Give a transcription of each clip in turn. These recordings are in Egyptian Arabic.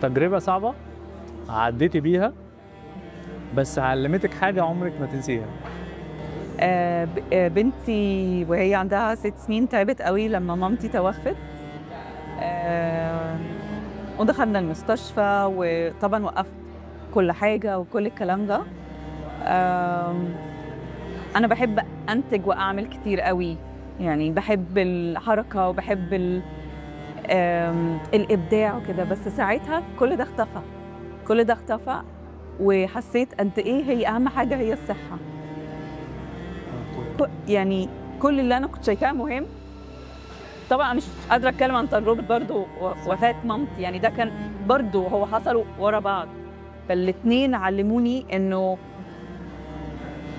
تجربه صعبة عديتي بيها بس علمتك حاجة عمرك ما تنسيها. بنتي وهي عندها 6 سنين تعبت قوي لما مامتي توفت، ودخلنا المستشفى وطبعا وقفت كل حاجة وكل الكلام ده. انا بحب انتج واعمل كتير قوي، يعني بحب الحركة وبحب الابداع وكده، بس ساعتها كل ده اختفى، كل ده اختفى، وحسيت قد ايه هي اهم حاجة هي الصحة. يعني كل اللي انا كنت شايفاه مهم، طبعا مش قادرة اتكلم عن تجربه برضو وفاه مامتي، يعني ده كان برضو هو حصلوا ورا بعض، فالاتنين علموني انه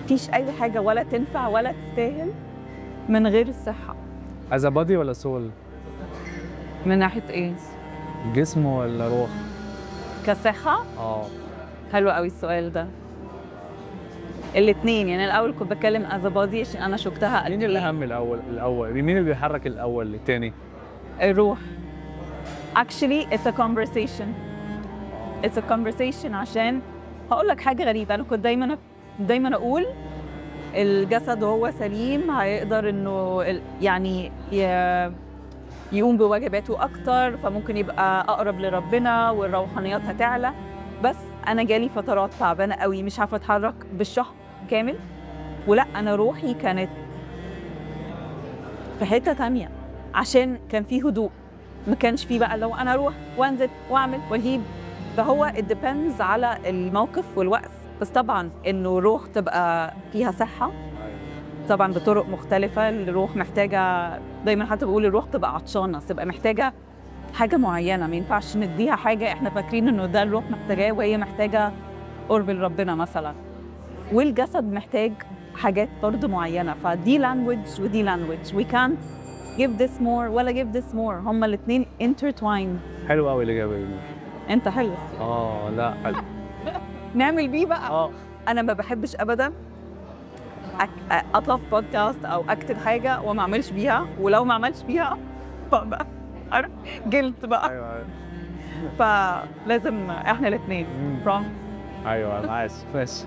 مفيش اي حاجة ولا تنفع ولا تستاهل من غير الصحة. as body ولا soul؟ من ناحية ايه؟ جسم ولا روح؟ كصحه؟ حلو قوي السؤال ده. الاثنين، يعني الاول كنت بتكلم as body عشان انا شفتها. مين اللي اهم الاول؟ مين اللي بيحرك الاول الثاني؟ الروح. Actually it's a conversation. It's a conversation. عشان هقول لك حاجة غريبة، انا كنت دايما اقول الجسد وهو سليم هيقدر انه يعني يقوم بواجباته اكتر، فممكن يبقى اقرب لربنا والروحانيات هتعلى. بس انا جالي فترات تعبانة قوي، مش عارفه اتحرك بالشهر كامل، ولا انا روحي كانت في حتة تانية عشان كان في هدوء، ما كانش في بقى لو انا اروح وانزل واعمل واجيب. فهو it depends على الموقف والوقت، بس طبعا انه روح تبقى فيها صحة طبعا بطرق مختلفة. الروح محتاجه، دايما حتى بقول الروح تبقى عطشانة، تبقى محتاجه حاجة معينة، ما ينفعش نديها حاجة احنا فاكرين انه ده الروح محتاجاه وهي محتاجه قرب لربنا مثلا. والجسد محتاج حاجات برضه معينة، فدي language ودي language، we can't give this more ولا give this more، هما الاثنين intertwined. حلو قوي الاجابة دي. انت حلو. لا حلو. نعمل بيه بقى. انا ما بحبش ابدا اطلع في بودكاست او اكتب حاجة وما اعملش بيها، ولو ما عملتش بيها بقى جلت بقى. ايوه فلازم احنا الاثنين. ايوه ماشي.